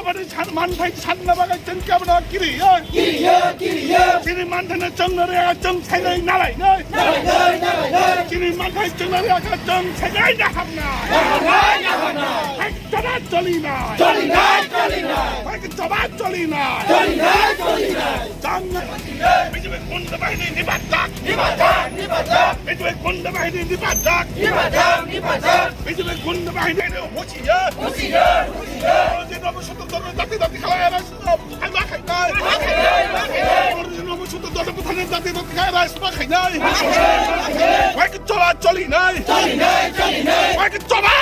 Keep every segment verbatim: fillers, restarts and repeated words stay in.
Bani san manthai sanna bagwi chwng kebono kiri, oi. Kiri, oi, kiri, oi. Chini manthai no chwng no rega chwng sainai nalai, oi. Nalai, nalai, nalai, nalai. Chini manthai chwng no rega chwng sainai na hamna. Nalai, nalai, nalai. Hai chaba choli na. Choli na, choli na. Hai chaba choli na. Choli na, choli na. Chang na. B J P gunda bahini nibatak. Nibatak, nibatak. B J P gunda bahini nibatak. Nibatak, nibatak. B J P gunda bahini husiar. Husiar, husiar. Oro je nomo sotro doro dati dati khala era sotro. Hai ma khainai. Ma khainai, ma khainai. Oro je nomo sotro doro buthani dati dati khala era sotro khainai. Ma khainai, ma khainai. Wai ke chola choli nai. Choli nai, choli nai. Wai ke chola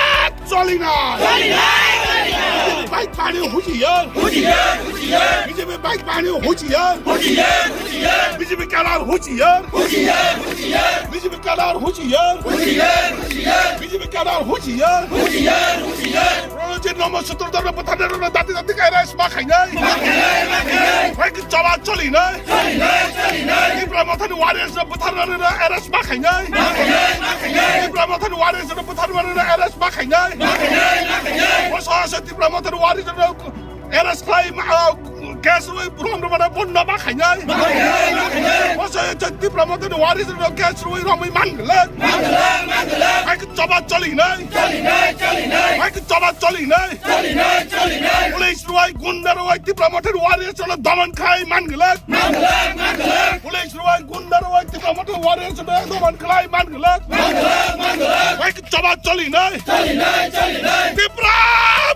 choli nai. Choli nai, choli nai. Bike bahini husiar. Husiar, husiar. B J P bike bahini husiar. Husiar, husiar. B J P cadre husiar. Husiar, husiar. B J P cadre husiar. Husiar, husiar. B J P cadre husiar. Husiar, husiar. Oro je nomo sotro doro buthani doro dati dati khala era sotro khainai. Ma khainai, ma khainai. Wai ke chola choli nai. Choli nai, choli nai. Tipra mothani warriors no butharnani no era sotro khainai. Ma khainai, ma khainai. Tipra mothani warriors no butharnani no era sotro khainai. Ma khainai, ma khainai. Oso oso Tipra mothani warriors no era sotro khlai ma, ah, case rwi burom rwmani bondo ma khainai. Ma khainai, ma khainai. Oso oso Tipra mothani warriors no case rwi romwi man glak. Man glak, man glak. Hai ke chola choli nai. Choli nai, choli nai. Hai ke chola choli nai. Choli nai, choli nai. Police rwi gunda rwi Tipra mothani warriors no doman khai man glak. Man glak, man glak. Police rwi gunda rwi Tipra mothani warriors no doman khlai man glak. Man glak, man glak. Hai ke chola choli nai. Choli nai, choli nai. Tipra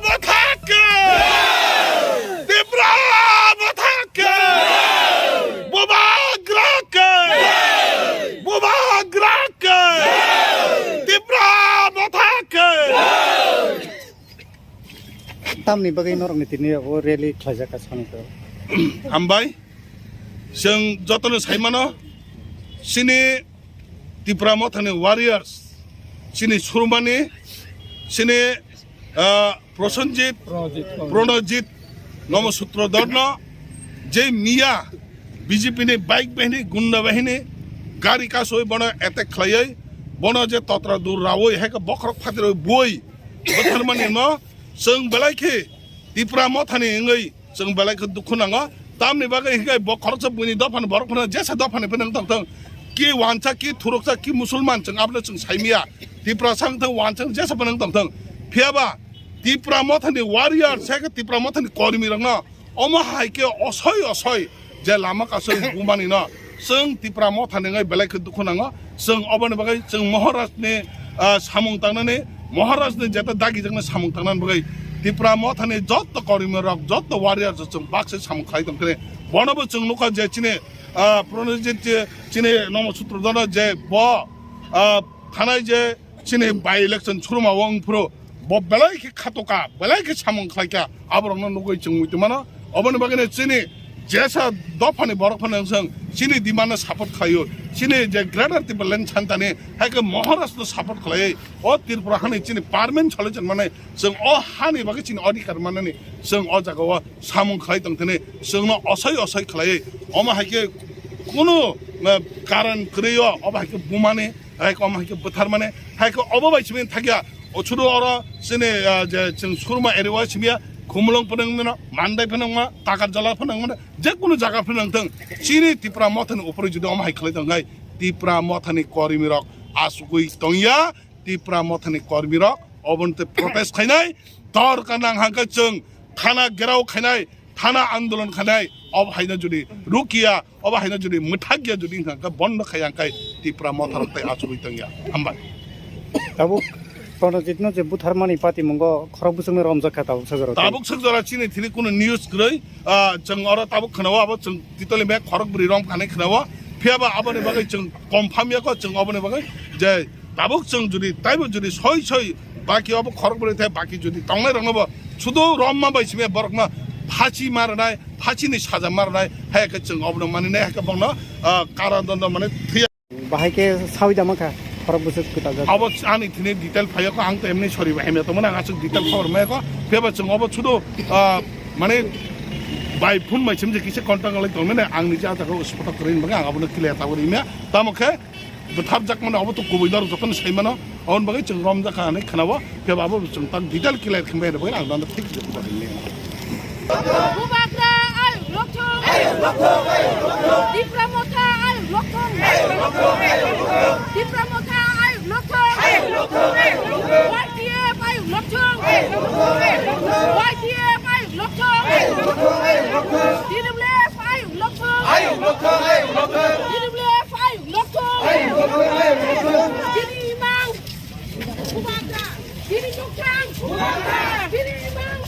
motha ke. Tipra motha ke. Bubagra ke. Bubagra ke. Tipra motha ke. Tamni bagwi norokni tini o rally khlaijak kha sani to. Hambai, chwng jotono saimano, chini Tipra mothani warriors, chini surumani, chini, ah, Prosenjit, Pranajit, Pranajit, Nomo Sutradharno, je miya B J P ni bike bahini, gunda bahini, gari kasoi bono attack khlaiwi, bono je totra dur rawi, hai khe bokhorok phatirwi bui, bwtharmani no, chwng belai khe Tipra mothani wngwi chwng belai khe dukhu nango. Tamni bagwi hinkhe bo khoroksa buini dophani borok phano jesa dophani phano wng tongthwng. Ki wansa, ki thuruksa, ki musulman chwng abono chwng saimaya. Tiprasa wngthwng, wansa wngthwng, jesa phano wng tongthwng. Phiyaba Tipra mothani warrior, se khe Tipra mothani kormi rokno omo hai khe osoi osoi je lama kasoi bumani no chwng Tipra mothani wngwi belai khe dukhu nango. Chwng oboni bagwi chwng Maharaj ni, ah, samung tangnani, Maharaj ni jeta dagijaknai samung tangnani bagwi Tipra mothani jotto kormi rok, jotto warrior rok chwng baksa samung khlai tongkhe. Bono bo chwng nukha je chini, ah, Pranajit je chini Nomo Sutradharno je bo, ah, thanai je chini by election churuma o wng phuru bo belai khe khatoka, belai khe samung khlaika, aborokno nugwi chwng muitu mano. Oboni bagwino chini jesa dophani borok phano wng chini demand no support khlaio, chini je Greater Tipraland santani hai khe Maharaj no support khlaiwi o Tripura hani chini permanent solution mane chwng o hani bagwi chini adhikar manani chwng o jaga o samung khlai tongthani chwngno osoi osoi khlaiwi omo hai khe kunu, eh, karan kwrwi o obo hai khe bumani hai khe omo hai khe bwtharmani, hai khe obo bai simi thakya. O chudu oro chini, ah, je chwng Surma area o simi ya, Khumulwng phano wngmano, Mandai phano wngma, Takarjala phano wngmano, je kunu jaga phano wngthwng, chini Tipra mothani upori jodi omo hai khlai tong khe, Tipra mothani kormi rok asugwi tongya, Tipra mothani kormi rok oboni tei protest khainai, dorkar nang hangkhe chwng thana gherao khainai, thana andolon khainai, obo haino jodi rukya, obo haino jodi mwthakya jodi wngkha khe bondo khaiya khe Tipra motharok tei achugwi tongya. Hambai. Tabuk Pranajitno je butharmani patimungo khorok bwswkno romjak kha tabuk sajora. Tabuk sajora chini thili kunu news kwrwi, ah, chwng oro tabuk khwnao abo chwng titoli me khorok bwrwi rom khanai khwnao. Phiyaba aboni bagwi chwng confirm ya kho chwng oboni bagwi je tabuk chwng jodi taibo jodi soi soi baki obo khorok bwrwi thai baki jodi tongnai rokno bo sudu romma bai simi borokno phachi ma rwnai, phachini saja ma rwnai, hai khe chwng obono maninai, hai khe bongno, ah, kara dondo mane thwiya. Bahai khe sawi da mankha khorok bwswk kwtal jak. Abo ani thini detail phaiya kho, ang to emni sori bahai maya tongmani, ang aswk detail khobor maya kho, phiyaba chwng obo sudu, ah, mane by phone bai simi je kisa contact lai tongmani, ang niji ah jaga o spot o kwrwi bagwi ang abono clear tabuk rimya. Tamo khe bwtharjak mano, obo to kubui norok jotono sai mano, aboni bagwi chwng romjak kha hinwi khwnao, phiya ba abo chwng tak detail clear khe bai rwgwi ang dano thik jotoni. Bubagra ayuk lokthung. Tipra Motha ayuk lokthung. Tipra Motha ayuk lokthung. Y T F ayuk lokthung. Y T F ayuk lokthung. T W F ayuk lokthung. T W F ayuk lokthung. Chini imang. Chini tukang. Chini imang.